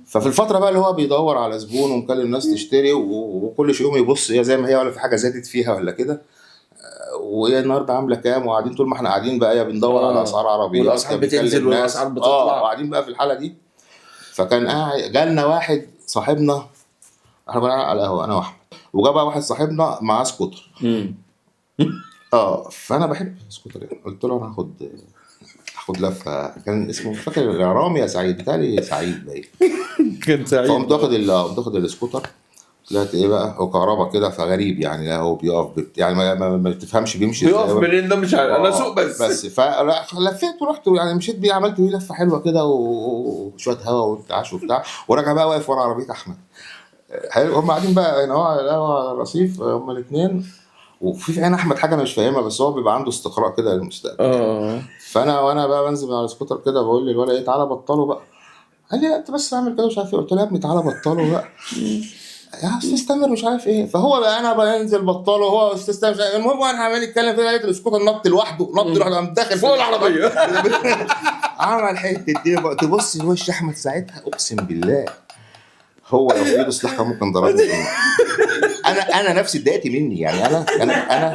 ففي الفترة بقى اللي هو بيدور على زبون ومكلم ناس تشتري، وكل شوية يقوم يبص هي زي ما هي ولا في حاجة زادت فيها ولا كده، وهي النهارده عامله كام، وقاعدين طول ما احنا قاعدين بقى يا بندور على اسعار عربيات، والأسعار يا بنكلم بتنزل ناس. والأسعار بتطلع. وقاعدين بقى في الحالة دي. فكان قاعد جالنا واحد صاحبنا، احنا كنا قاعدين على القهوة انا واحمد، وجا بقى واحد صاحبنا معاه سكوتر. فانا بحب السكوتر يعني. قلت له انا هاخد لفه، كان اسمه مش فاكر، رامي يا سعيد، بتاعي سعيد باين. كان سعيد. فقمت واخد قمت واخد السكوتر، طلعت ايه بقى، هو كهربا كده فغريب يعني، لا هو بيقف يعني ما تفهمش بيمشي ازاي. بيقف منين ده مش عارف، انا سوق بس. بس فلفيت ورحت يعني، مشيت بيه، عملت بيه لفه حلوة كده وشوية هوا وانتعاش وبتاع، وراجع بقى واقف ورا عربية احمد. حلو، هم قاعدين بقى هنا هو على القهوة على الرصيف هم الاثنين، وفي عين احمد حاجة انا مش فاهمها، بس هو بيبقى عنده استقراء كده للمستقبل. فانا وانا بقى بنزل من على السكوتر كده بقول للولد ايه، تعالى بطلة بقى. قال لي لا انت بس اعمل كده مش عارف ايه. قلت له يا ابني تعالى بطلة بقى يا استاذ تامر مش عارف ايه. فهو بقى انا بنزل بطلة، هو استاذ تامر مش عارف. المهم وانا عمال يتكلم كده لقيت السكوتر نط لوحده، نط لوحده، قام داخل فوق العربية. عمل حتة دي بقى. تبص لوش احمد ساعتها، اقسم بالله هو لو في ايده سلاح كان ممكن ضربني بالنار. انا نفسي اتضايقت مني يعني، انا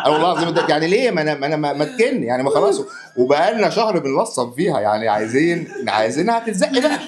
والله العظيم اتضايقت يعني، ليه ما انا ما تكن يعني، ما خلاص، وبقى لنا شهر بنلصم فيها يعني، عايزينها تتزق بقى.